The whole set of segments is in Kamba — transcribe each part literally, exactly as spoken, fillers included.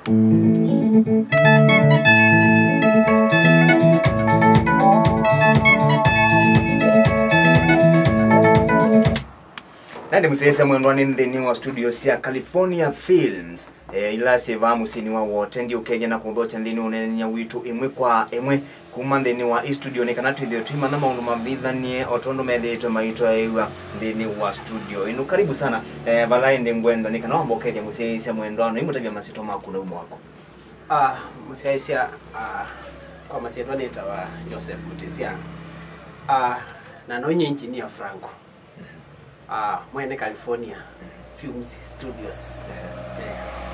Na nĩ mũsyaĩĩsya mwendwa nĩ nthĩnĩ wa studio sya California Films, eh, ila syĩ vaa mũsyĩnĩ wa Wote. Ndiũkethya na kũthokya nthĩnĩ wa ũneenany'a witũ ĩmwe kwa ĩmwe kuma nthĩnĩ wa ĩ studio, nĩ kana twĩthĩwe tũimanya maũndũ mavithanie o tondũ methĩĩtwe maitwaĩw'a nthĩnĩ wa studio ĩno. Karibu sana, eh, vala ĩndĩ ngwenda nĩ kana wamba ũkethya mũsyaĩĩsya mwendwa na ũimũtavya masyĩtwa maku na umo waku. Ah, mũsyaĩĩsya, ah, kwa masyĩtwa nĩtawa Joseph Mutisya. Ah, na no nyie engineer Franco. Ah, mwene California Films Studios.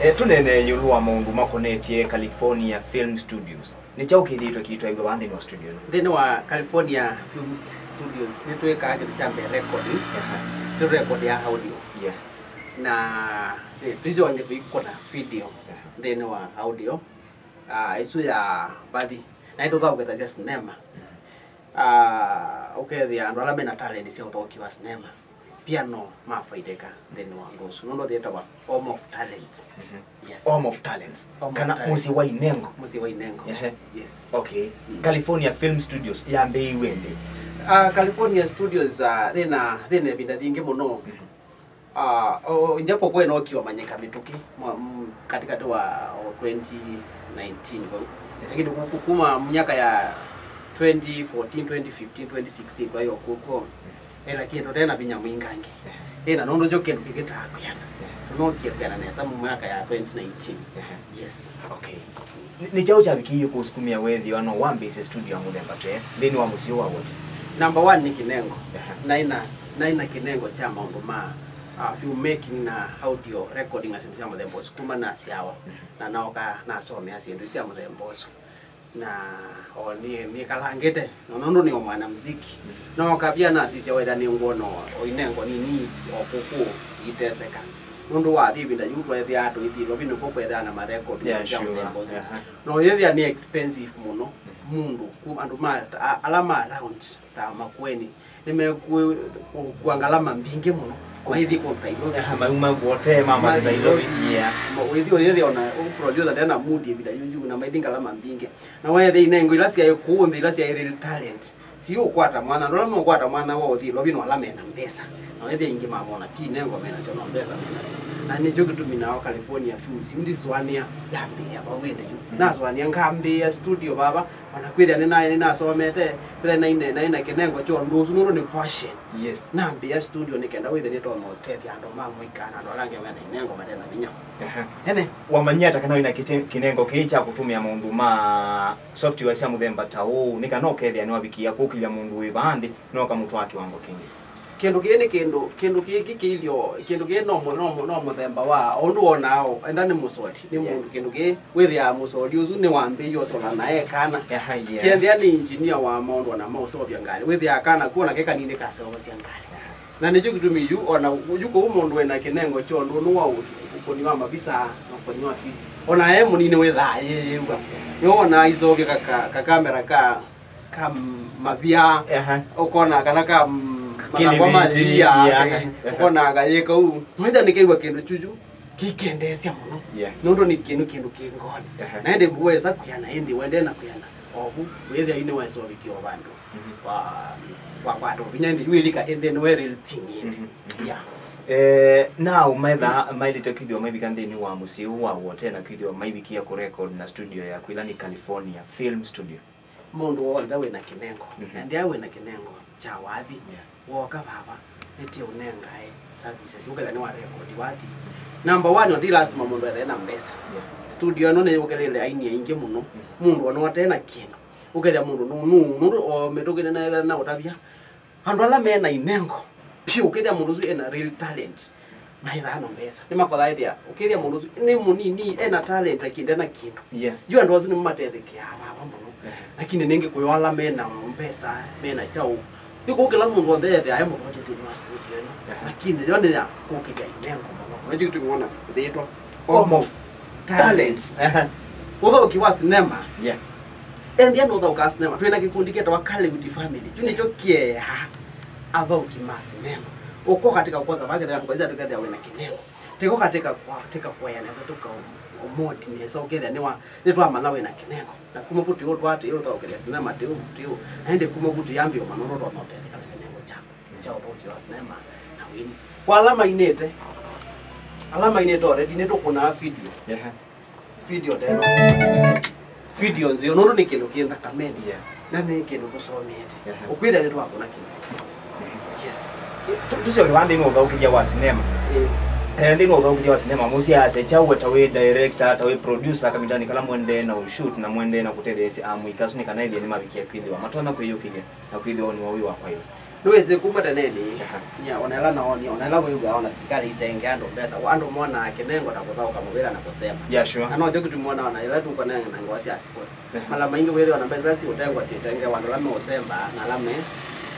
Eh. Eh, tũneenee ĩũlũ wa maũndũ makonetye California Film Studios. Nĩ kyaũ kĩthĩĩtwe kĩitwaĩw'a vaa nthĩnĩ wa studio ĩno? Nthĩnĩ wa California Films Studios nĩtwĩkaa kĩndũ kya mbee recording. Aha. Tũrekodia audio. Yeah. Na, eh, tũisoange tũikũna video. Aha. Nthĩnĩ wa audio. Ah, ĩsu ya mbathi. Na nĩtũthaũkĩthasya sinema. Ah, ũkethĩa andũ ala mena talent sya ũthaũki wa sinema pia no mafaidĩka nthĩnĩ wa ũndũ ũsu, nũndũ yĩtawa Home of Talents. Mhm. Yes. Home of Talents. Home of Kana Talents. Mũsyĩ wa inengo. Mũsyĩ wa inengo. Ehe. Yes. Okay. Mm. California Film Studios yambĩĩiwe ĩndĩĩ? Ah, California Studios, ah, thĩna, thĩna ĩvinda yingĩ mũno. Mhm. Ah, o, japokuwa ĩnookie ũmanyĩka mĩtũkĩ mwa, mm, katikati wa o twenty nineteen vau. Yeah. Lakini ku-, ku-, kuma myaka ya twenty fourteen, twenty fifteen, twenty sixteen, kwa hiyo ku-, ku-, eh, lakini tũte na vinya mwingĩ angĩ. Yeah. Ĩna nũndũ kyo kĩndũ kĩkĩtaa kwĩana. Yeah. Tũnookie kwĩana nesa mu myaka ya twenty nineteen. Yeah. Yes. Okay. Nĩ, nĩ kyaũ kyavikĩie kũsukumĩa wethĩwa no wambĩĩsye studio ya mũthemba ta ĩĩ nthĩnĩ wa mũsyĩ ũũ wa Wote? Number one nĩ kĩnengo. Aha. Naĩ na, naĩ na kĩnengo kya maũndũ ma, uh, filmmaking na audio recording na syĩndũ sya mũthemba ũsu kuma nasyawa. Mhm. Na naoka nasomea syĩndũ sya mũthemba ũsu. Na o nĩ, nĩkalangĩte, na nũndũ nĩ o mwana mziki. Mhm. Nooka via nasisya wetha nĩ ngwona o, o inengo nini o kũkũ siiteseka. Nũndũ wathi ĩvinda yu tweethĩaa tũithi Lovi nĩkw'o kwethĩaa na marekodi. Yeah, sure. Mũthemba ũsu. Aha. No yĩthĩa nĩ expensive mũno. Mhm. Mũndũ ku-, andũ ma, a-, ala ma around ta Makueni nĩmekua ngalama mbingĩ mũno. Maithi kũndũ ta Ilovi. Aha, mauma Wote, mamate ta Ilovi. Ilovi. Yeah. Ma-, wĩthi ũyĩthĩa ona ũ producer ndena mood ĩvinda yu, yu, na maithi ngalama mbingĩ. Na weethĩa inengo ila syaĩ kũũ nthĩ, ila syaĩ real talent. Si ũkwata mwana, andũ ala meũkwata mwana wa ũthi Lovi no ala mena mbesa. Na wethĩa ingĩ mamona ti nengo menasyo, no mbesa menasyo. Na nĩkyo kĩtumi nao California Films yu ndisũanĩa yambĩĩa vau ĩndĩ yu. Mm. Nasũanĩa ngambĩĩa studio vava, ona kwĩthĩa nĩna-, nĩnasomete, kwĩthĩa naĩ na, naĩ na kĩnengo kya ũndũ ũsu, nũndũ nĩ fashion. Yes. Nambĩĩa studio nĩ kenda wĩthĩa nĩtonya ũtethya andũ ma mũika na andũ ala angĩ mena inengo mate na vinya. Ehe. Ene. Wamanyie ata kana wĩna kĩte-, kĩnengo kĩĩ kya kũtũmĩa maũndũ ma software sya mũthemba ta ũũ, nĩ kana ũkethĩa nĩwavikĩĩa kũkĩlya mũndũ wĩ vaa nthĩ, no ũkamũtwaa kĩwango kĩngĩ? Kĩndũ kĩĩ nĩ kĩndũ, kĩndũ kĩĩ kĩkĩilyo, kĩndũ kĩĩ no mũ-, no mũ-, no mũthemba wa, o ũndũ wonaa, o, enda nĩ mũsoli, nĩ Yeah. mũndũ kĩndũ kĩĩ, wĩthĩaa mũsoli ũsu nĩwambĩĩie ũsola na e kana. Aha, yeah. Kethĩa nĩ engineer wa maũndũ ona ma ũseũvya ngalĩ, wĩthĩaa kana kuo nake kanini kaseũvasya ngalĩ. Aha. Na nĩkyo kĩtumi yu, ona yu kũu mũndũ wĩna kĩnengo kya ũndũ ũnũ wa ũ-, ũkũni wa mavisa na ũkũni wa fiti. Ona e mũnini wĩthaa yĩyĩw'a. Nĩwonaa aiseũvya ka, ka, kakamera ka, ka mavia, Aha. ũkona kana ka m-, mathangũ ma Kĩlĩvĩti, yĩia, yeah. Ũkona kayĩ kau. Maitha nĩkew'a kĩndũ kyuyu kĩkendeesya mũno. Yeah. Nũndũ nĩ kĩndũ, kĩndũ kĩ ngoonĩ. Aha. Na ĩndĩ wesa kwĩana, ĩndĩ wendee na kwĩana. Ovu, wĩthĩa yu nĩweseũvikĩa o vandũ. Mhm. Wa, wa kwata ũvinya, ĩndĩ yu ĩlika, and then we real thing it. Mhm, mhm. Yeah. Eh, nao maitha, maĩlĩte kwĩthĩwa maivika nthĩnĩ wa mũsyĩ ũũ wa Wote na kwĩthĩwa maivikie kũrecord na studio yaku, ĩla nĩ California Film Studio. Mũndũ w'onthe wĩna kĩnengo, Mhm. na nthĩa wĩna kĩnengo kya wathi, Yeah. wooka vava, nĩtĩ ũnengae services, ũkethĩa nĩ wa record wathi. Number one, ti lasima mũndũ ethĩwe na mbesa. Yeah. Studio ĩno nĩyũkĩlĩle aini aingĩ mũno, Mhm. mũndũ ona ũte na kĩndũ. Ũkethĩa mũndũ nũ-, nũ-, nũndũ o mĩtũkĩ nĩnaĩvena ũtavya, andũ ala mena inengo, piũ, ũkethĩa mũndũ ũsu ena real talent, maithaa na mbesa. Nĩmakothaa ĩthĩa, ũkethĩa mũndũ ũsu nĩ mũnini, ena talent, lakini ndena kĩndũ. Yeah. Yu andũ asu nĩmo matethekeaa vava mũno. Yeah. Lakini nĩngĩ kwĩ o ala mena mbesa, mena kyaũ. Yu kũu kĩla mũndũ onthe ethĩaa e mũthokye nthĩnĩ wa studio ĩno. Yeah. Lakini yo nĩ ya kũkĩlya inengo mũno. Nĩkyo kĩtumi wona ĩthĩĩtwa Home of Talents. Aha. Ũthaũki wa sinema. Yeah. Endia nũthaũkaa sinema. Twĩ na kĩkundi kĩtawa Kaleut Family. Kyu nĩkyo kĩeaa athaũki ma sinema. Ũko katika kwanza vakethĩa kwanza tũkethĩa wĩna kĩnengo. Tiko katika kwa, katika kũea nesa tũka-, Ũmũti nesa ũkethĩa nĩwa, nĩtwamanya wĩna kĩnengo. Na kuma vu tũyũ twatĩĩ ũthaũkĩthya sinema tĩũ tĩũ. Na ĩndĩ kuma vu tũyambĩĩa ũmanya ũndũ ũtonya ũtetheka na kĩnengo kyaku kya ũthũki wa sinema na wini. Kwa ala mainĩte, ala mainĩte already nĩtũkũnaa video. Ehe. Video teno. Video nzeo, nũndũ nĩ kĩndũ kĩ nthakameni. Yeah. Na nĩ kĩndũ tũsomete. Ehe. Ũkwĩthĩa nĩtwakũna kĩndũ kĩseo. Yes. Tu- tusyoke va nthĩnĩ wa ũthaũkĩthya wa sinema. Eh, nthĩnĩ wa ũthaũkĩthya wa sinema, mũsyaasya kyaũ we ta wĩ director, ta wĩ producer, kavindanĩ kala mũendee na ũshoot na mũendee na kũtetheesya amũika asu nĩ kana ĩthĩe nĩmavikie kwĩthĩwa matonya kwĩyũkĩlya na kwĩthĩwa nĩ wawĩ wa kwaĩla? Nĩwĩsĩ kuma teneni. Aha. Nya, ona ĩla naoni, ona ĩla wĩw'aa ona silikalĩ itenge andũ mbesa, andũ monaa kĩnengo ta kũthaũka mũvĩla na kũsemba. Yeah, sure. Na nokyo kĩtumi wona ona ĩla tũkonengana ngewa sya sports. Aha. Mala maingĩ wĩthĩwa na mbesa siũtengwa syĩtengee andũ ala meũsemba na ala me,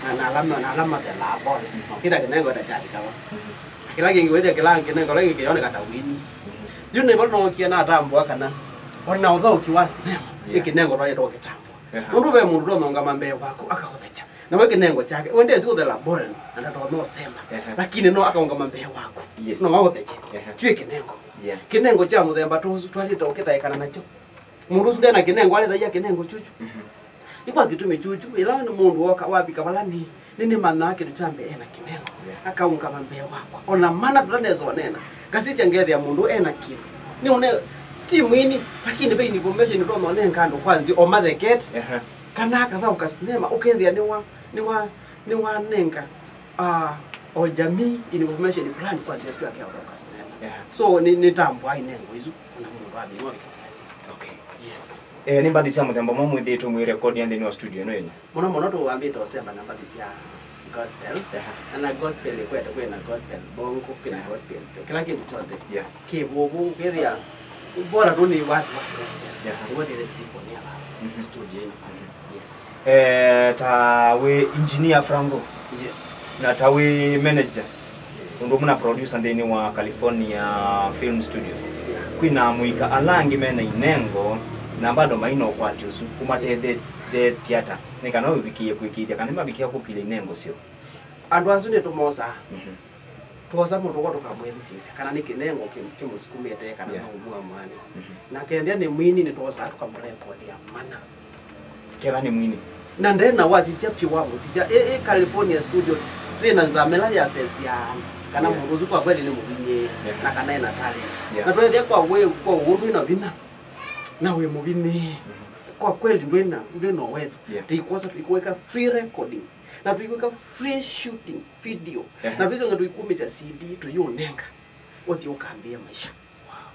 na, na ala me, na ala mathelaa ball. Mhm. Kĩla kĩnengo ta kyalikawa. Mhm. Na kĩla kĩngĩ wĩthĩa kĩla kĩnengo kĩla kĩngĩ kĩyoneka ta wini. Mhm. Yu nĩvo nookie natambũa kana ona ũthaũki wa sinema, yeah, nĩ kĩnengo twaĩtwe ũkĩtambũa. Aha. Nũndũ ve mũndũ ũtonya ũngama mbee waku akaũthekya. Na we kĩnengo kyake, we ndesi ũthela ball na ndatonya ũsemba. Ehe. Lakini no akaũngama mbee waku. Yes. No aũthekye. Ehe. Kyuĩ kĩnengo. Yeah. Kĩnengo kya mũthemba ta ũsu twaĩlĩte ũkĩtaĩkana nakyo. Mũndũ ũsu ndena kĩnengo, alĩthaia kĩnengo kyũkyũ. Mhm. Nĩ kwa kĩtumi kyũkyũ, ĩla nĩ mũndũ woka wavika vala nĩ, nĩnĩmanyaa kĩndũ kya mbee ena kĩnengo. Yeah. Akaũngama mbee wakwa. Ona mana tũtanesa ũneena, ngasisya ngethĩa mũndũ ena kĩndũ. Nĩ ũne, ti mwini, lakini ve information ũtonya ũnenga andũ kwa nzĩa o mathekete. Ehe. Kana akathaũka sinema, ũkethĩa nĩwa, nĩwa, nĩwanenga, ah, o jamii information plan kwa nzĩa sio akĩathaũka sinema. Yeah. So, nĩ, nĩtambũa inengo isu, ona mũndũ amĩnwa vika fulani. Okay. Yes. Eh, nĩ mbathi sya mũthemba mwa mwĩthĩĩtwe mwĩ record nthĩnĩ wa studio ĩno yenyu? Mũno mũno tũambĩte ũsemba na mbathi sya gospel. Yeah. Na, na gospel ĩkwete kwĩ na gospel bongo, kwĩ na, yeah, gospel, kĩla kĩndũ kyonthe. Yeah. Kĩvũvũ, ũkethĩa bora tu nĩ watu wa gospel. Yeah. Nĩwetĩte tũtikũnĩa vaa, mhm, studio ĩno. Mhm. Yes. Eh, ta wĩ engineer Franco. Yes. Na ta wĩ manager. Yeah. Ũndũ ũmwe na producer nthĩnĩ wa California Film Studios. Yeah. Kwĩ na amũika ala angĩ mena inengo na bado maina ũkwati ũsu. Kũmatethetye ata? Nĩ kana ũvikĩie kwĩkĩĩthya kana nĩmavikĩa kũkilya inengo syoo. Andũ asu nĩtũmosaa. Mhm. Twosa mũndũ ũko tũkamwĩthukĩĩsya kana nĩ kĩnengo kĩ- kĩmũsukumĩte kana, yeah, no ũmũamũani. Mhm. Na kethĩa nĩ mwini nĩtwosaa tũkamũrekodĩa mana. Ketha nĩ mwini. Na ndena wasisya piũ wamũsisya. Ĩ, ĩ California Studios, nĩ na nzama ĩla yasesya kana, yeah, mũndũ ũsu kwa kweli nĩ mũvinyĩe, yeah, na kana ena talent. Yeah. Na twethĩa kwa wĩ, kwa ũndũ ĩna vinya na wĩ mũvinyĩe. Mhm. Kwa kweli ndwĩna, ndwĩna uwezo. Yeah. Tũikwosa, tũikwĩka free recording. Na tũikwĩka free shooting video. Ehe. Na tũisoka tũikumĩsya C D tũyũnenga. Ũthi ũkambĩe maisha. Wow.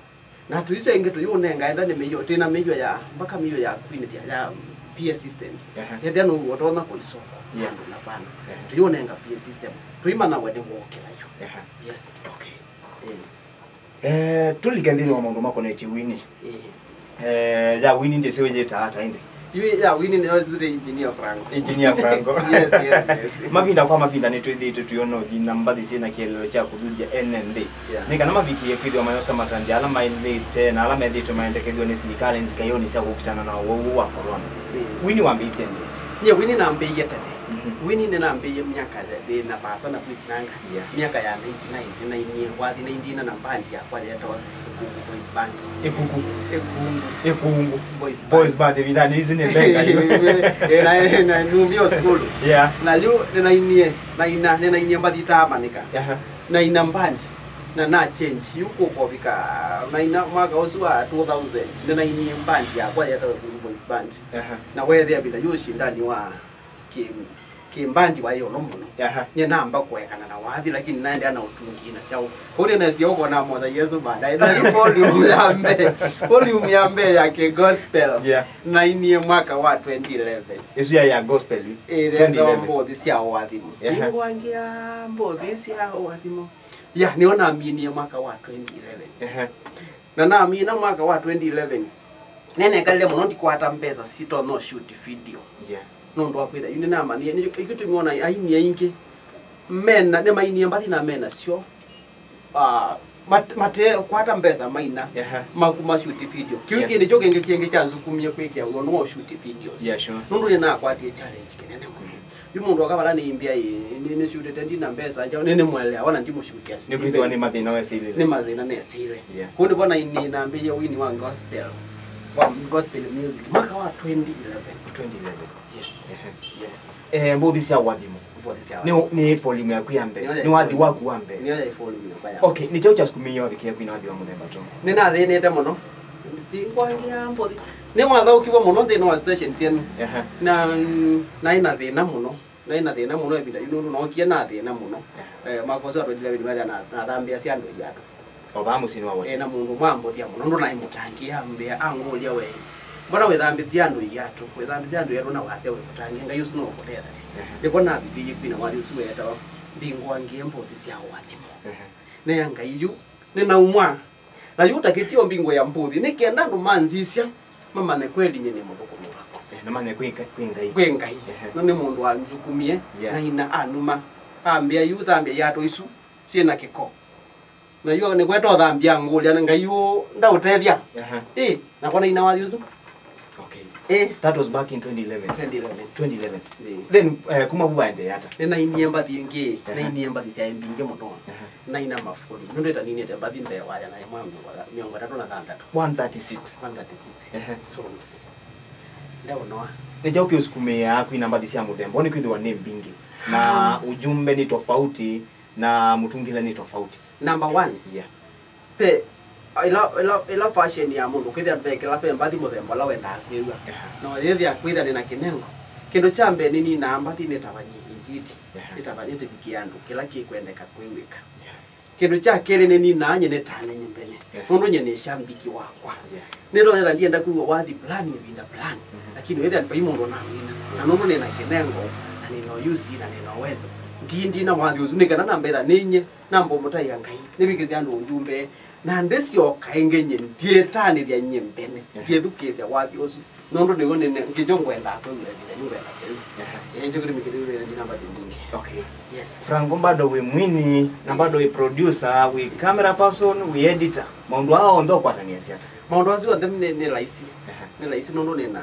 Na tũiso ĩngĩ tũyũnenga, etha nĩ mĩio, twĩna mĩio ya, mpaka mĩio ya kwinĩthya, ya P A systems. Ehe. Ethĩa nũu ũtonya kũisoko, yeah, andũ na vana. Ehe. Tũyũnenga P A system. Tũimanya we nĩ wokĩla yu. Ehe. Yes. Okay. Eh. Eh, tũlike nthĩnĩ wa maũndũ makonetye wini. Eh. Eh, ya wini ndĩsĩ wĩyĩtaa ata ĩndĩ? Yu ya wini nĩyo ĩsu the engineer Franco. Engineer Franco. Yes, yes, yes. Mavinda kwa mavinda nĩtwĩthĩĩtwe tũyona ũthi na mbathi syĩna kĩeleelo kya kũthuthya ene nthĩ. Yeah. Nĩ kana mavikĩe kwĩthĩwa mayosa matambya ala maĩlĩte na ala methĩĩtwe maendekethw'a nĩ silikalĩ nzikaĩonĩ sya kũkitana na ũwau ũũ wa corona. Mm. Wini wambĩĩisye nthĩ? Nyie wini nambĩĩie tene. Mhm. Wini nĩnambĩĩie myaka yĩ na vaasa na kwĩtinanga. Yeah. Myaka ya ninety-nine, nĩnainie wathi naindina na mbandi yakwa yetawa Ĩkungu Boys Band. Ĩkungu. Ĩkungu. Ĩkungu. Boys Band. Boys Band, ĩvindanĩ ĩsu nĩ mbenga yu. Ĩ, na, na numio sukulu. Yeah. Na yu nĩnainie, naina, nĩnainie mbathi itaamanyĩka. Aha. Naina mbandi, na na change. Yu kũkovika, naina mwaka ũsu wa two thousand, nĩnainie mbandi yakwa yetawa Ĩkungu Boys Band. Aha. Na weethĩa vĩla yu ũshindani wa kĩ, kĩ mbandi wa ĩũlũ mũno. Aha. Nyie namba kũekana na wathi, lakini naendeea na ũtungi na kyaũ. Kũu nĩnesie ũkona motha Yesũ baadaye. Na yu volume ya mbee, volume ya mbee ya kĩ gospel. Yeah. Nainie mwaka wa twenty eleven. Ĩsu ya, ya gospel, ĩ, twenty eleven. Mbũthi sya ũathimo. Aha. Nĩngwangia mbũthi sya ũathimo. Ya, nĩyo naminie mwaka wa twenty eleven. Aha. Na namina mwaka wa twenty eleven, nĩnekalile mũno ndikwata mbesa sitonya shoot video. Yeah. Nũndũ wa kwĩtha, yu nĩnamanyie, nĩ, ĩkĩtumi ona aini aingĩ mena, nĩmainie mbathi na mena syo, ah, Mat- mate kwata mbesa maina. Aha. Maku ma shoot video. Kĩu Yeah. kĩngĩ nĩkyo kĩngĩ kĩngĩ kyanzukumie kwĩkĩa wĩa ũno wa shoot videos. Yeah, sure. Nũndũ nĩnakwatie challenge kĩnene mũno. Yu mũndũ akavara nĩimbia ĩ, nĩ- nĩshutĩte ndina mbesa njaũ, nĩ nĩmwelea, wana ndimũshutia. Nĩkwĩthĩwa nĩ mathĩna wesĩlĩle. Nĩ mathĩna nesĩle. Yeah. Kũu nĩvo na- nĩnambĩie wini wa gospel, wa gospel music mwaka wa twenty eleven. Twenty eleven. Yes. Ehe. Yes. Eh, mbũthi sya ũathimo. Mbũthi sya nĩ, nĩ volume yaku ya mbee. Nĩyo ya nĩ wathi volume. Waku wa mbee. Nĩyo ya volume yakwa ya. Okay, nĩ kyaũ kyasukumĩie wavikĩe kwina wathi wa mũthemba tũ? Nĩnathĩnĩte mũno. Mbingwangĩa mbũthi. Nĩwathaũkiwe mũno nthĩnĩ wa station syenu. Ehe. Na naĩ na thĩna mũno. Naĩ na thĩna mũno ĩvinda yu nũndũ nookie na thĩna mũno. Ehe. Eh, mwaka ũsu wa twenty eleven wethĩa na- nathambĩasya andũ iatũ. O vaa mũsyĩnĩ wa Wote. E, na mũndũ ũmwe ambũthya mũno, nũndũ naĩ mũtangĩĩa, ambĩa, angũlya, we, mbona wĩthambĩthya andũ iatũ? Wĩthambĩthya andũ iatũ na wasya wĩ mũtangĩĩa, Ngai ũsu no ũkũtethasya. Ehe. Nĩvo navithĩie kwina wathi ũsu weetawa, Mbingũangĩe mbũthi sya ũathimo. Ehe. Nea Ngai yu, nĩnaumwa. Na yu ũtakĩtio mbingũĩa mbũthi, nĩ kenda andũ manzisya, mamanye kweli nyie nĩ mũthũkũmi wakwa. Eh, na manye kwĩ Nga- kwĩ Ngai. Kwĩ Ngai. Ehe. Na nĩ mũndũ wanzukumie, yeah, na ina anuma. Ambĩa, yu thambya iatũ isu syĩ na kĩko. Na yu nĩkweta ũthambya ngũlya, na Ngai ũ ndaũtethya. Aha. Ĩ, nakwa naina wathi ũsu. Okay. Ĩ. That was back in twenty eleven. Twenty eleven. Twenty eleven. Ĩ. Then, eh, kuma vu waendee ata? Nĩnainie mbathi ingĩ, aha, nainie mbathi syaĩ mbingĩ mũno. Aha. Naina mafũri. Nũndũ ĩtaninĩte mbathi mbee wa yana ĩmwe mĩongo ĩtatũ na thanthatũ. One thirty-six. One thirty-six. Aha. Songs. Ndeũnoa. Nĩ kyaũ kĩũsukumĩaa kwina mbathi sya mũthemba ũũ nĩkwĩthĩwa nĩ mbingĩ? Na ujumbe nĩ tofauti, na mũtungĩle nĩ tofauti. Number one. Yeah. Pe, ĩla, ĩla, ĩla fashion ya mũndũ, kwĩthĩa ve kĩla ve mbathi mũthemba ũla wendaa kwĩw'a. Yeah. No yĩthĩa kwĩthĩa nĩ na kĩnengo. Kĩndũ kya mbee nĩninaa mbathi nĩtavany'e injili. Yeah. Nĩtavany'e tĩvikĩe andũ kĩla kĩkwendeka kwĩw'ĩka. Yeah. Kĩndũ kya kelĩ nĩninaa nyie nĩtanenye mbene. Yeah. Nũndũ nyie nĩ shambiki wakwa. Yeah. Nĩtonya ta ndienda kwĩw'a wathi plan ĩvinda plan. Mhm. Lakini wĩthĩa vai mũndũ ũnawina. Na nũndũ nĩ na kĩnengo, na nĩ na ũyusi, na nĩ na uwezo, ndindina wathi ũsu, nĩ kana nambetha nĩ nyie, namba ũmũtaĩa Ngai, nĩvikĩsya andũ ũjumbe, na ndĩsyoka ĩngĩ nyie, ndyĩtanĩthya nyie mbene, mhm, ndyĩthukĩĩsya wathi ũsu, nũndũ nĩw'o nĩne, ngĩkyo ngwendaa kwĩw'a ĩvinda yu ngwenda kwĩw'a. Aha. Ĩkyo kĩtumi kĩtumi ndina mbathi mbingĩ. Okay. Yes. Franco bado wĩ mwini, na, mm, bado wĩ producer, wĩ camera person, wĩ editor. Maũndũ aa onthe ũkwatanĩasya ata? Maũndũ asu onthe nĩ, nĩ laisi. Aha. Nĩ laisi nũndũ nĩ na,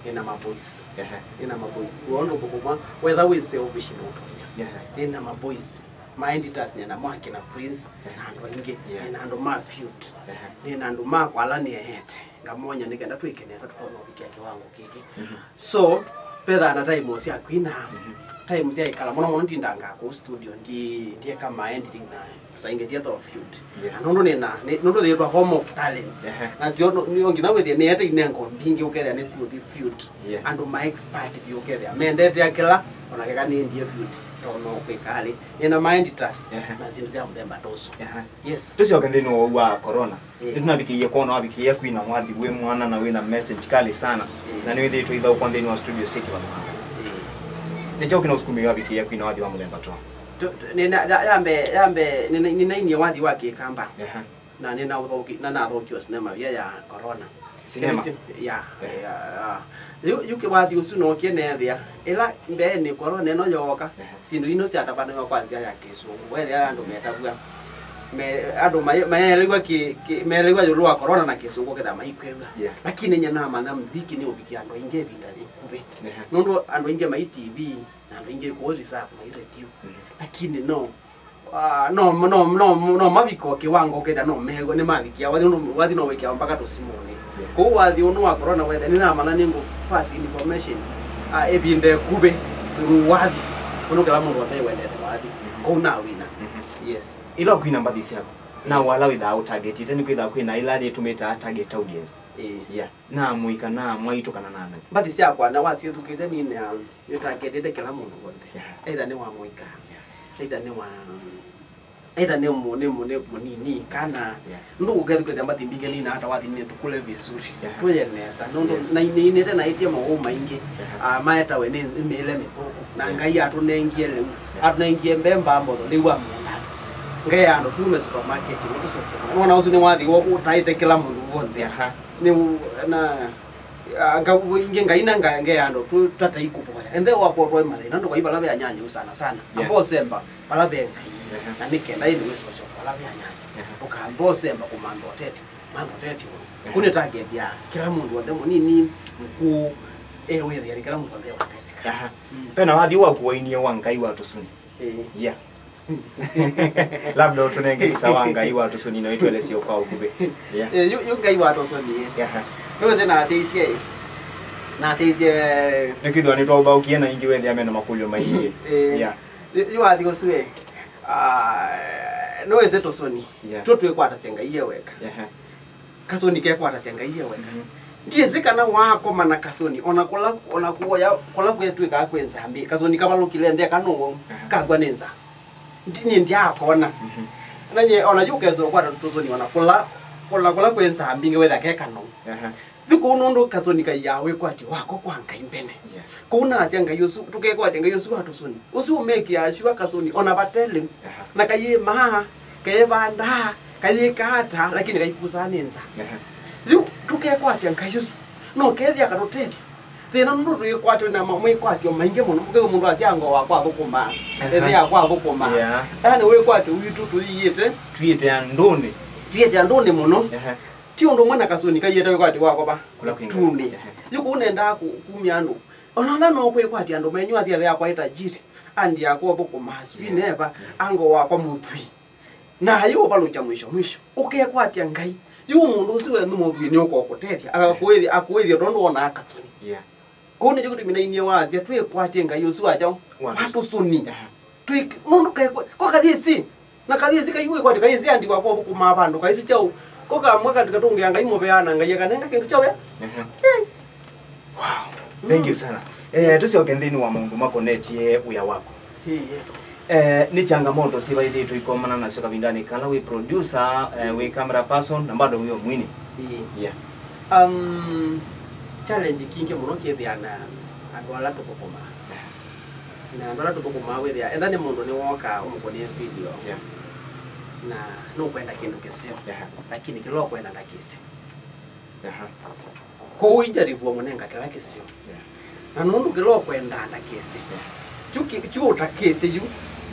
nĩ na maboys. Aha. Nĩ na maboys. Wona ũndũ ũkũmwa, whether wĩ selfish nũtonya. Aha. Nĩ na maboys. Ma editors nĩ na mwaki na Prince, aha, na andũ aingĩ. Yeah. Nĩ na andũ ma feud. Aha. Nĩ na andũ ma kwala nĩ eete. Ngamonya nĩ kenda twĩke nesa tũtonya ũvikia kĩwango kĩkĩ. Mhm. So, pethaa na time sya kwina, mhm, time sya ĩkala. Mũno mũno ndindangaa kũu studio, ndi, ndieka ma editing na saingĩ ndietha field. Yeah. Na nũndũ nĩ na, nĩ- nũndũ yĩtwa home of talents. Ehe. Na syo no- nĩ nginya wĩthĩe nĩete inengo mbingĩ ũkethĩa nĩ siũthi field. Yeah. Andũ ma expert vyũ ũkethĩa mendete akĩla, ona keka nĩ ndie field, tono kwĩkalĩ. Nĩ na ma editors, ehe, na syĩndũ sya mũthemba ta ũsu. Ehe. Yes. Tũsyoke nthĩnĩ wa ũu wa corona. Eh. Nĩtũnavikĩie kwona wavikĩie kwina wathi wĩ mwana na wĩna message kali sana. Eh. Na nĩwĩthĩĩtwe ithaũkwa nthĩnĩ wa studio syĩ kĩvathũkanga. Eh. Nĩ kyaũ kĩnaũsukumĩie wavikĩie kwina wathi wa mũthemba tũ? Tũ- tũ- nĩna- ya- ya mbee- ya mbee, nĩna- nĩnainie wathi wa kĩkamba. Ehe. Na nĩnaũthũki- na nathũkiwa sinema via ya corona. Sinema? Kĩndũ kĩ- ya, ehe, ya, ya. Yu, yu kĩwathi ũsu nookie neethĩa. Ĩla mbeenĩ corona ĩno yooka, ehe, syĩndũ ino syatavanĩwa kwa nzĩa ya kĩsũngũ. Weethĩa andũ metavw'a. Me- andũ mae- meelewa kĩ- kĩ- meelewa ĩũlũ wa corona na kĩsũngũ ketha maikwĩw'a. Yeah. Lakini nyie namanya mziki nĩ ũvikia andũ aingĩ ĩvinda yĩkuvĩ. Ehe. Nũndũ andũ aingĩ mai T V, na andũ aingĩ kũũ reserve mai radio. Mhm. Lakini no, ah, no, no, no, no mavika o kĩwango kenda no mew'a nĩ mavikia wathi, nũndũ wathi no wĩkĩawa mpaka tũsimũnĩ. Yeah. Kũu wathi ũnũ wa corona wethe, nĩnamanya nĩngũ pass information, ah, ĩvinda ĩkuvĩ through wathi, ũndũ kĩla mũndũ wothe wendete wathi. Mhm. Kũu nawina. Mhm. Yes. Ĩla ũkwina mbathi syaku, na wala wĩthaa ũtargetĩte, nĩkwĩthaa kwĩna ĩla yĩtũmĩtaa target audience. Ĩĩ. Yeah. Na mũika na mwaitũ kana na nani. Mbathi syakwa na wasyĩthukĩĩsya nĩ na- nĩtaketete kĩla mũndũ w'onthe. Yeah. Either nĩ wa mũika, yeah, either nĩ wa, either nĩ mũ- nĩ mũ- nĩ mũnini kana, yeah, nũndũ ũkethukĩĩsya mbathi mbingĩ nĩ na hata wathi nĩ tũkũle vizuri. Yeah. Tũye nesa. Nũndũ, yeah, na nĩinĩte na ĩtie maũũ maingĩ, yeah, ah, maetawe nĩ mĩĩle mĩthũku. Na, yeah, Ngai atũnengie lĩu. Yeah. Atũnengie mbemba mboto lĩu wa mũũndanĩ. Ngeea andũ tume supermarket nĩtũsyoke. Nona ũsu nĩ wathi wo- ũtaĩte kĩla mũndũ w'onthe. Aha. Nĩ na Ah, nga-, ingĩ Ngai na nga-, ngeya andũ tũ-, tũtatai kũvoya. Enthe wakwa ũtwae mathĩna, ndũkai vala ve anyanya sana sana. Yeah. Amba ũsemba vala ve Ngai. Ehe. Na nĩ kenda ĩndĩ wĩsosya vala ve anyanya. Ehe. Ũkamba ũsemba kũmantha ũtethyo. Mantha ũtethyo. Ehe. Kũu nĩ target ya kĩla mũndũ wothe mũnini, mũkũũ, eh, wĩthĩa nĩ kĩla mũndũ wothe watetheka. Aha. Mm. Pena wathi waku wainie wa Ngai wa tũsũni. Eh. Yeah. Labda ũtũnenge visa wa Ngai wa tũsũni na ũitũelesye kwa ũkuvĩ. Yeah. Eh, yu, yu Ngai wa tũsũni, eh. Aha. Nũwĩsĩ nasyaisye, eh. Nasyaisye, eh. Nĩkwĩthĩwa nĩtwaũthaũkie na ingĩ wethĩa mena makũlyo maingĩ. Eh. Yeah. Yu, yu wathi ũsu, eh. Ah, nũwĩsĩ tũsũni. Yeah. Tũ twĩkwatasya Ngai e weka. Aha. Kasũni kekwatasya Ngai e weka. Mhm. Ndyĩsĩ kana wakoma na kasũni, ona kũla, ona kuoya, kũla kwetw'ĩkaa kwĩ nzambĩ, kasũni kavalũkile nthĩ, kanũũ, aha, kakw'a nĩ nza. Ndi-, niĩ ndyaakona. Mhm. Na nye, ona yu ũkesa ũkwata tũsũni, ona kũla, kũla, kũla kwĩ nzambĩ, ngewetha ke kanũũ. Aha. Yu kũu nũndũ kasũni kaiaa wĩkwatyo wako kwa Ngai mbene. Yeah. Kũu nasya Ngai ũsu, tũkekwatya Ngai ũsu wa tũsũni. Ũsu ũmekĩaa syũa kasũni, ona vate lĩu. Aha. Na kayĩmaa, kevandaa, kayĩkaa ata, lakini kaikusaa nĩ nza. Aha. Yu tũkekwatya Ngai ũsu. No kethĩa katũtethya. Thĩna nũndũ twĩkwatyo na ma-, mwĩkwatyo maingĩ mũno. Ũkethĩa mũndũ asya ngoo wakwa athũkũmaa. Aha. Ethĩa yakwa athũkũmaa. Yeah. Yaani wĩkwatyo witũ tũiĩte. Tũiĩte andũnĩ. Tũiĩte andũnĩ mũno. Aha. Ti ũndũ ũmwe na kasũni kaiĩte wĩkwatyo wakwa va. Kũla kwĩ Ngai. Tũnĩ. Ehe. Yu kũu nendaa kũ-, kumya andũ. Ona ala no kwĩkwatya andũ menyu asya athe akwa ĩ tajiri. Andi akwa ũthũkũmaa sui, yeah, neva. Mm. Ango wakwa mũthwii. Na ayĩ ũvalũkya mwisho mwisho. Ũkekwatya Ngai. Yu mũndũ ũsu wenyu mũthwii nĩ ũkũkũtethya. Akakũĩthya, akũĩthya tondũ wonaa kasũni. Yeah. Kũu nĩkyo kĩtumi nainie wasya twĩkwatye Ngai ũsu wa kyaũ? Wa tũsũni. Wa tũsũni. Aha. Twĩ-, nũndũ kekwe, ko kathĩsi. Na kathĩsi kai wĩkwatyo, kathĩsi andi wakwa ũthũkũmaa vandũ, kathĩsi kyaũ? Ko kamwe kati katũngĩa Ngai mũvea na Ngai akanenga kĩndũ kyaũ ya? Aha. Eh. Wow. Thank you sana. Eh, tũsyoke nthĩnĩ wa maũndũ makonetye wĩa waku. Ĩĩ. Eh, nĩ changamoto syĩva ithĩtwe ikomana nasyo kavindanĩ kala wĩ producer, eh, wĩ camera person, na bado wĩ o mwini? Ĩĩ. Yeah. Um, challenge kingĩ mũno kĩthĩa na andũ ala tũthũkũmaa. Yeah. Na andũ ala tũthũkũmaa wĩthĩa, etha nĩ mũndũ nĩwoka ũmũkũnĩe video. Yeah. Na nũkwenda kĩndũ kĩseo. Yeah. Lakini kĩla ũkwenda ndakĩsĩ. Aha. Kwoou injaribu ũmũnenga kĩla kĩseo. Yeah. Na nũndũ kĩla ũkwendaa ndakĩsĩ. Yeah. Yu kĩ-, yu ũtakĩsĩ yu,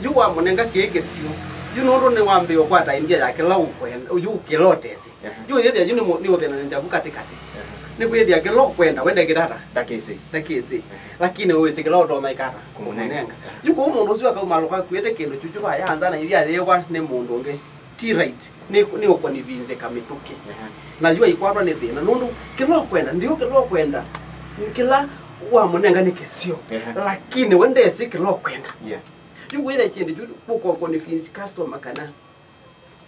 yu wamũnenga kĩĩ kĩseo. Yu nũndũ nĩwambĩĩe ũkwata idea ya kĩla ũkwenda, yu kĩla ũtesĩ. Yeah. Yu ũyĩthĩa yu nĩ mũ-, nĩ ũthenanĩsya vu katĩkatĩ. Yeah. Nĩkwĩthĩa kĩla ũkwenda, wenda kĩtata. Ndakĩsĩ. Ndakĩsĩ. Yeah. Lakini wĩsĩ kĩla ũtonya ĩkata. Kũmũnenga. Kũmũnenga. Yu kũu mũndũ ũsu akaumalũka akuĩte kĩndũ kyuchu vaya nza na ivia yĩwa nĩ mũndũ ũngĩ. Ti right, nĩ, nĩ ũkonivinzĩka mĩtũkĩ. Aha. Na yu aikwatwa nĩ thĩna, nũndũ kĩla ũkwenda, ndio kĩla ũkwenda, kĩla wamũnenga nĩ kĩseo. Aha. Lakini we ndesĩ kĩla ũkwenda. Yeah. Yu wĩthe kĩndũ kyu kũkonivinzi customer kana,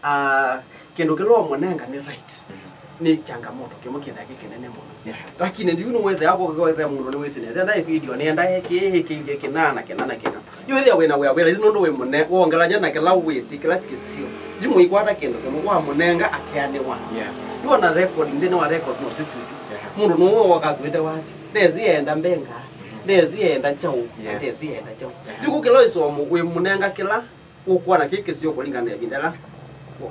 ah, kĩndũ kĩla ũmũnenga nĩ right. Mhm. Nĩ changamoto kĩmwe kĩthĩa kĩ kĩnene mũno. Yeah. Lakini ndiu nĩwĩthĩa kũkĩwĩthĩa mũndũ nĩwĩsĩ nesa. Enda video nĩenda ĩkĩ, ĩkĩ, ĩkĩ, kĩna na kĩna na kĩna. Yu wĩthĩa wĩna wĩa wĩla, yu nũndũ wĩ mũne, wongelany'a na kĩla wĩsĩ, kĩla kĩsio. Yu mũikwata kĩndũ kĩmwe, wamũnenga akeanĩwa. Yeah. Yu ona record, nthĩnĩ wa record no tũchuchu. Yeah. Mũndũ nũũ woka akuĩte wapi? Ndesĩ enda mbenga. Mhm. Ndesĩ enda kyaũ. Yeah. Ndesĩ enda kyaũ. Yeah. Yu kũkĩla ĩsomo, wĩmũnenga kĩla ũkwona kĩ kĩsio kũlingana na ĩvinda ĩla,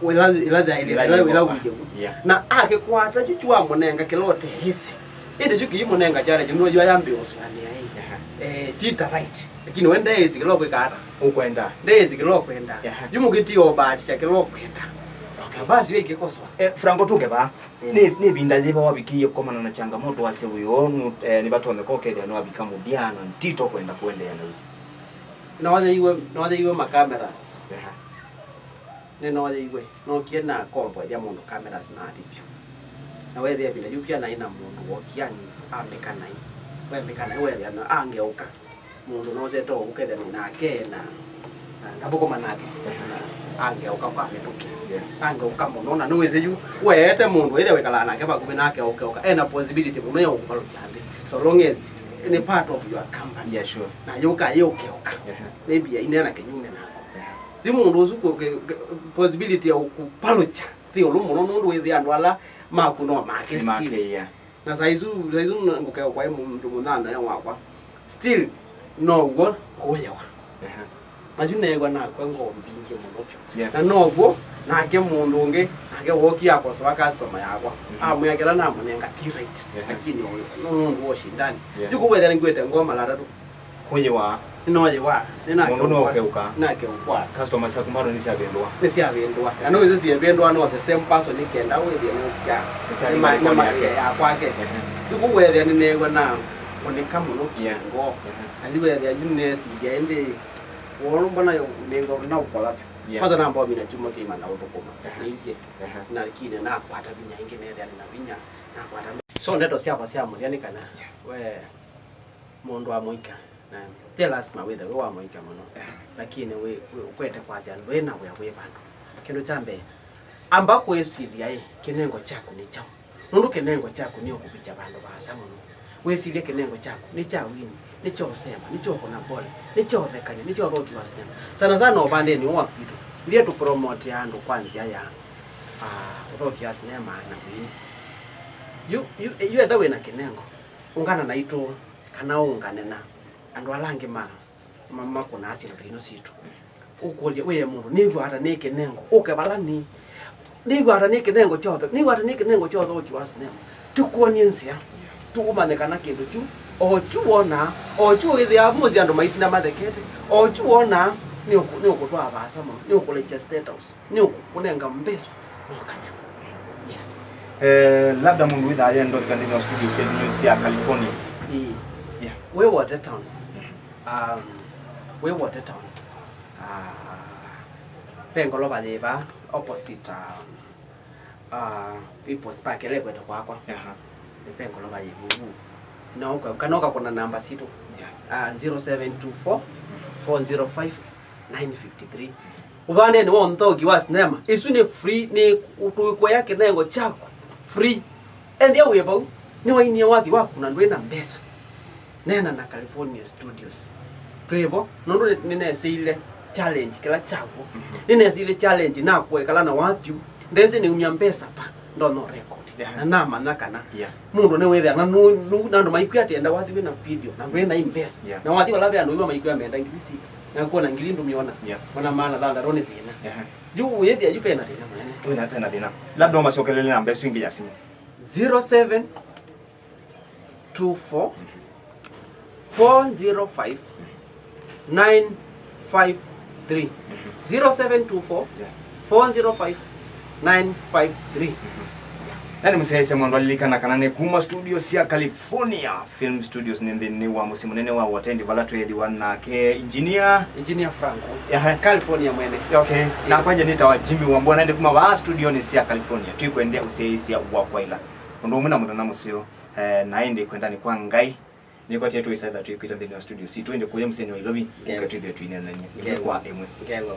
ĩla, ĩla yaĩlĩte, ĩla, ĩla wĩthĩu. Yeah. Na akĩkwata kyu kyu amũnenga kĩla ũteĩsĩ. Ĩndĩ kyu kĩimũnenga challenge, nũndũ yu ayambĩĩa ũsũanĩa ĩ. Aha. Eh, tita right. Lakini we ndeĩsĩ kĩla ũkwĩka ata. Ũkwenda. Ndeĩsĩ kĩla ũkwenda. Aha. Yu mũkĩtie ũbaatisha kĩla ũkwenda. Okay. Na basi yu ĩkĩkoswa. Eh, Franco, tũke vaa. Eh. Nĩ, nĩ ĩvinda yĩva wavikĩie kũkomana na changamoto wasya wĩ ũũ, nũ-, eh, nĩvatonyeka ũkethĩa nĩwavika mũthya na ndito kwenda kũendeea naw'o? Nooyeiwe, nooyeiwe ma cameras. Aha. Nĩnooyeiwe. Nookie na kombo ya mũndũ cameras na athi vyũ. Na weethĩa ĩvinda yĩu pia naĩ na mũndũ wokie ambĩka naĩ. Wembĩka naĩ weethĩa na angeũka. Mũndũ nosete ũkethĩa nĩ nake na, na ndathũkũma nake. Aha. Na angeũka kwa mĩtũkĩ. Yeah. Angeũka mũno na nĩwĩsĩ yu weete mũndũ ĩthĩa wĩkalaa nake vakuvĩ nake ũkeũka. Ena possibility mũno ya ũkũvalũkya nthĩ. So long as nĩ part of your company. Yeah, sure. Na yũka yĩ ũkeũka. Aha. Maybe aineena kĩnyume naku. Aha. Yu mũndũ ũsu kũ-, kĩ-, kĩ-, possibility ya ũkũvalũkya nthĩ ĩũlũ mũno nũndũ wĩthĩa andũ ala maku no make. Nĩ make still. Yeah. Na saa isu, saa isu ngũkewa kwaĩ mũndũ mũnyanyae wakwa. Still, no w'o kũyewa. Aha. Na yu neew'a nakw'a ngoo mbingĩ mũno vyũ. Yeah. Na nokw'o, nake mũndũ ũngĩ, nake wookie akosoa customer yakwa. Mm-hmm. Amwĩa kĩla namũnenga ti right. Yeah. Lakini o, no nũndũ wa ũshindani. Yeah. Yu kũwethĩa nĩngwĩte ngoo mala atatũ. Kũyĩwa. Nĩnoyĩwa. Mũndũ nĩnakeũkwa. Nĩnakeũkwa. Customers syaku mbado nĩsyavĩndũa. Nĩsyavĩndũa. Na nĩwĩsĩ syĩvĩndũa no the same person nĩkenda wĩthĩe nĩsya. Nĩsya nĩma-, nĩma-, nĩma-, yake. Ya kwake. Ehe. Yu kũwethĩa nĩneew'a na kũnĩka mũno. Yeah. Kĩngoo. Ehe. Na yu wethĩa yu nesilya ĩndĩ wolo mbona yo mengo na ũkola vyũ. Yeah. Kwanza nambomina chuma kĩima na ũthũkũma. Ehe. Nĩitie. Ehe. Na lakini nakwata vinya ĩngĩ nethĩa nĩ na vinya. Nakwata. So ndeto syakwa sya mũthya nĩ kana, yeah, we mũndũ wa mũika, na ti lasima wĩthe wĩ wa mũika mũno, lakini wĩ, wĩ, ũkwete kwasya ndwĩ na wĩa wĩ vandũ. Kĩndũ kya mbee, amba kwĩsilya ĩ, kĩnengo kyaku nĩ kyaũ? Nũndũ kĩnengo kyaku nĩ ũkũvikya vandũ vaasa mũno. Wĩsilye kĩnengo kyaku nĩ kya wini, nĩ kya ũsemba, nĩ kya ũkũna pole, nĩ kya ũthekany'a, nĩ kya ũthoki wa sinema. Sana sana ũvandenĩ ũũ wa kwitũ, ithyĩ tũpromotea andũ kwa nzĩa ya, ah, ũthoki wa sinema na wini. Yu, yu, yu etha wĩ na kĩnengo, ũngana naitũ, kana ũngane na andũ ala angĩ ma, ma, makũnaa syĩndũ ta ino sitũ. Ũkũlye, wĩe mũndũ, nĩw'aa ata nĩ kĩnengo? Ũke vala nĩ. Nĩw'aa ata nĩ kĩnengo kya ũthe-, nĩw'aa ata nĩ kĩnengo kya ũthoki wa sinema? Tũkwony'e nzĩa. Tũkũmanye kana kĩndũ kyu, o kyu wonaa, o kyu wĩthĩaa mũsyĩ andũ maitina mathekete, o kyu wonaa, nĩ ũkũ-, nĩ ũkũtwaa vaasa mũno, nĩ ũkũlekya State House. Nĩ ũkũnenga mbesa na ũkaya. Yes. Eh, labda mũndũ wĩthaa yenda ũvika nthĩnĩ wa studio syenyu sya California. Ĩĩ. Yeah. Wĩ Wote Town. Um, wĩ Wote Town. Ah, ve ngolova yĩ vaa opposite, um, ah, People's Park, ĩla ĩkwete kwakwa. Aha. Ve ngolova yĩ vuvu. Na ũka-, kana ũkakũna namba sitũ. Yeah. Ah, zero seven two four, four zero five, nine fifty three. Ũvandenĩ wa ũthoki wa sinema, ĩsu nĩ free, nĩ tũikũya kĩnengo kyaku free. Ethĩa wĩ vau, nĩwainie wathi waku na ndwĩ na mbesa, neena na California Studios. Twĩ vo, nũndũ nĩ-, nĩnesĩile challenge kĩla kyaw'o. Mhm. Nĩnesĩile challenge na kũekala na wathi, ndesĩ nĩumya mbesa pa, ndonya record. Yeah. Na namanya kana, yeah, mũndũ nĩwĩthĩa, na nũ-, nũ-, na andũ maikwĩa atĩ enda wathi wĩ na video, na ndwĩ na mbesa. Yeah. Na wathi vala ve andũ iwa maikwĩa menda ngili six, na kuona ngili ndũmĩona. Yeah. Ona maana thanthatũ nĩ thĩna. Yeah. Yu wĩthĩa yu pena thĩna mũnene. Wĩna pena thĩna. Labda ũmacokelele namba ĩsu ĩngĩ ya simũ. Zero seven two four, four zero five, nine five three. Zero seven two four, four zero five, nine five three. Na nĩmũsyaĩĩsya mũndũ alilikana kana nĩ kuma studio sya California Film Studios, nĩ nthĩnĩ wa mũsyĩ mũnene wa Wote Town vala tweethĩwa nake engineer. Engineer Franco. Aha. California mwene. Okay. Yes. Nakwa nyie nĩtawa Jimmy Wambua, na nĩ kuma vaa studionĩ sya California. Twĩkwendea ũsyaĩĩsya wa kwaĩla. Ũndũ ũmwe na mũthenya mũseo. Eh, na ĩndĩ kwendani kwa Ngai, nĩkwatie tũisaitha twĩkwĩta nthĩnĩ wa studio sitũ, ĩndĩ kũya mũsyĩnĩ wa Nairobi, ngewa, ũke twĩthĩe tũineenany'a ĩmwe, ngewa, kwa ĩmwe. Ngewa.